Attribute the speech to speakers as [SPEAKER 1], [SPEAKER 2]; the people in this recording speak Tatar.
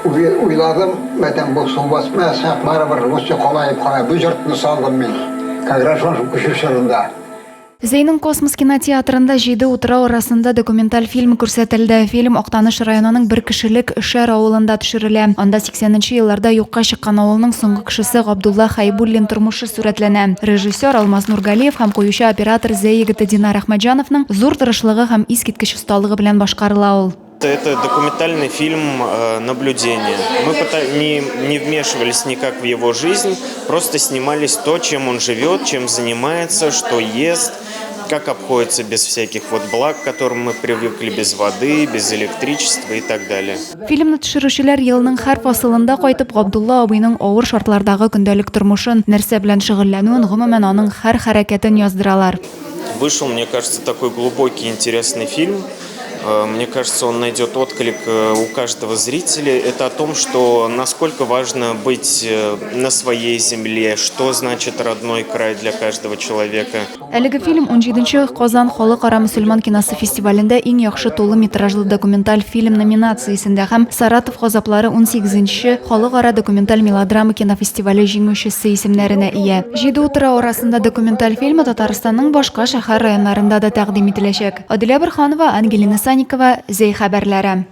[SPEAKER 1] Уйладым, мәтәм бу су басмаса, барыбер лучше калаеп кала. Бу йортны салдым мин. Как раз шушы күчү чорында.
[SPEAKER 2] Зәйнең Космос кинотеатрында Җиде утрау арасында документаль фильм күрсәтелде. Фильм Актаныш районының бер кешелек Өшәр авылында төшерелә. Анда 80 нче елларда юкка чыккан авылның соңгы кешесе Габдулла Хәйбуллин тормышы сурәтләнә. Режиссер Алмаз Нургалиев һәм куючы оператор Зәй егете Динар Әхмәтҗановның зур тырышлыгы һәм искиткеч осталыгы белән башкарыла ул.
[SPEAKER 3] Это документальный фильм э, наблюдения. Мы не, не вмешивались никак в его жизнь, просто снимались то, чем он живет, чем занимается, что ест, как обходится без всяких вот благ, к которым мы привыкли, без воды, без электричества и так далее.
[SPEAKER 2] Фильмны төшерүчеләр елның һәр фасылында кайтып, Габдулла абыйның авыр шартлардагы көндәлек тормышын, нәрсә белән шөгыльләнүен, гомумән, аның һәр хәрәкәтен яздыралар.
[SPEAKER 3] Вышел, мне кажется, такой глубокий, интересный фильм. Э, мне кажется, он найдет отклик э, у каждого зрителя. Это о том, что насколько важно быть э, на своей земле, что значит родной край для каждого человека.
[SPEAKER 2] Әлеге фильм 17 Казан халыкара мөселман киносы фестивалендә иң яхшы тулы метражлы документаль фильм номинациясендә һәм Саратов газаплары 18 халыкара документаль мелодрама кинофестивале җиңүчесе исемнәренә ия. Җиде утрау арасында документаль фильмы Татарстанның башка шәһәр-районнарында да тәкъдим ителәчәк. Адилә Борһанова, Ангелина Санникова, Зәй хәбәрләре.